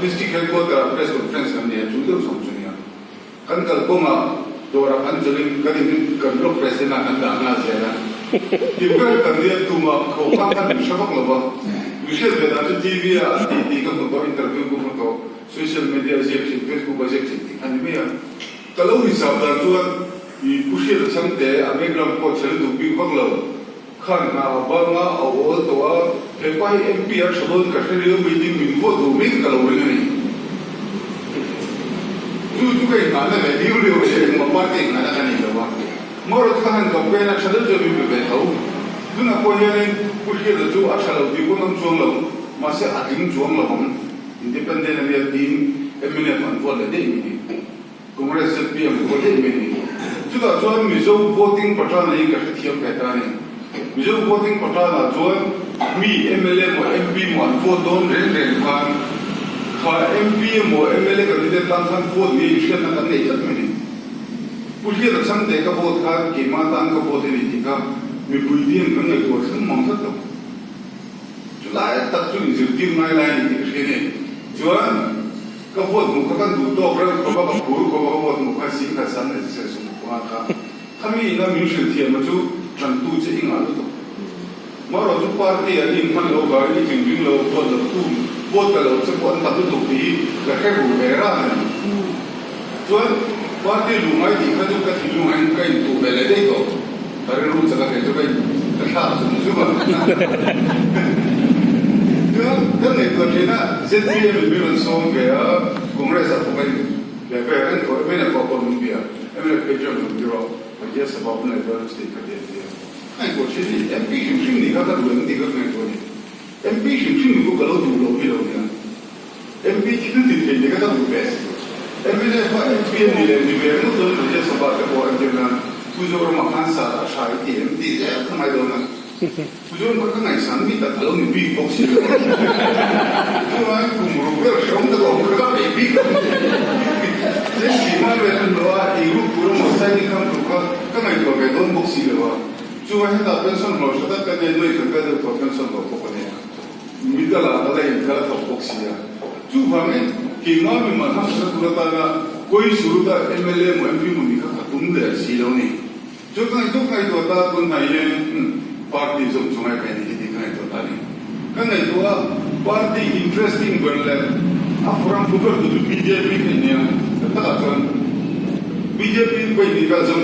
District Headquarter ah Press Conference kan nei a, chu deuh sawm chu nia. Kan kal kawngah dawrah kan chawlhin kan in kan block president ah kan dah nghal zel a. Ti ber kan nia tumah kho kha khan min hre vak lo va. Mi hriat ve dan chu TV ah an tih tih ka hmu tawh, interview ka hmu tawh, social media a ziak thin, Facebook a ziak thin tih kha ni mai a. Ka lo hisap dan chuan i Pu Hriata Chhangte a background pawh chhe lutuk bik vak lo. Khan hna a bang a, a awl tawh a, he pa hi MP a tha dawn ka hre riau mai ding min vote duh mai ka lo ring a ni. Chu chu ka inngahna ve liu liu a ni, engmah party inngahna ka nei lo a. Marawh chu ka han campaign a tha deuh chuan min pe ve tho. Tunah pawh hianin Pu Hriata chu a tha lo tih pawh an awm chuang lo, mahse a tling chuang lo ang. Independent a nia tiin mnf an vote leh daih mai ni. Congress zpm pawh daih mai ni. Chutah chuan Mizo voting pattern hi ka hrethiam ve ta a ni. Mizo voting pattern ah chuan mi mla emaw MP emaw an vote dawn reng reng khan kha MP emaw mla candidate tan khan vote ngei hriatna kan nei tlat mai ni. Pu Hriata Chhangte ka vote khan keimah tan ka vote a ni tih kha mipui diam kan ngaihtuah thleng mang tlat lo. Chulai tak chu inzirtir ngai lai a ni tih ka hria a ni. Chuan. Ka vote hmuh kha kan duh tawk reuh khawp a, ka phur khawp a, ka vote hmuh kha singkhat san leh zisel sum panga kha khami ina min hrilh thiam a chu tantu che i ngah lutuk. Marawh chu party an in hman lo vangin i tling ring lo, vote lo tu, vote ka lo che pawh an tam lutuk tih hi ka hre ru ve ran a ni. Chuan party luh ngai tih kha chu ka thinlung ah in ka intuh ve leh daih tawh, ka rilru chak a kei chu ka in ka thlak zung zung a. Chuan kan ngaihtuah thin a, zpm in min rawn sawm ve a, Congress ah pawh ka in ve ve reng tawh, mnf ah pawh min bia, mnf phei chuan rawn ti rawh, Rajya Sabha hun leh chuan state kha ti an ti a. Ka ngaihtuah thin a ni, MP hrim hrim nih kha ka duh em tih kha ka ngaihtuah a ni. MP hrim hrim nih pawh ka lo duh loh hi lo nia. MP thil ti thei te kha ka duh ve a si. MNF a MP a ni leh ni ve ringawt dawn Rajya Sabha te pawh an tir nan Pu Zorama khan sat a tha i ti em tih zel ka ngai dawn a. Pu Zoram kha ka ngaihsan mi tak a lo ni bik bawk si lo a. Chuvangin kum ruk vel hrehawm tak a awm kha ka peih bik lo. Tin, keimah vel an lo a, ei ruk tur emaw cycle kham tur kha ka ngaihtuah ve dawn bawk si lo a. Chuvangin hetah pension hlawh tha tak ka nia nuai khat vel deuh tawh pension hlawh bawk a nia. Middle ah ka la in kal thawk bawk si a. Chuvangin keimah mi mah hlang hre tur atana Koisur-a mla emaw MP emaw nih kha ka tum der si lo ni. Chu ka ngaihtuah ka ngaihtuah ta tun hnai hian party zawng chu ngai ve ni hi tih ka ngaihtuah ta a ni. Ka ngaihtuah a party interesting ber leh a forum thu ber tu chu bjp ka ni a, ka takah chuan bjp vawi hnih vel zawng.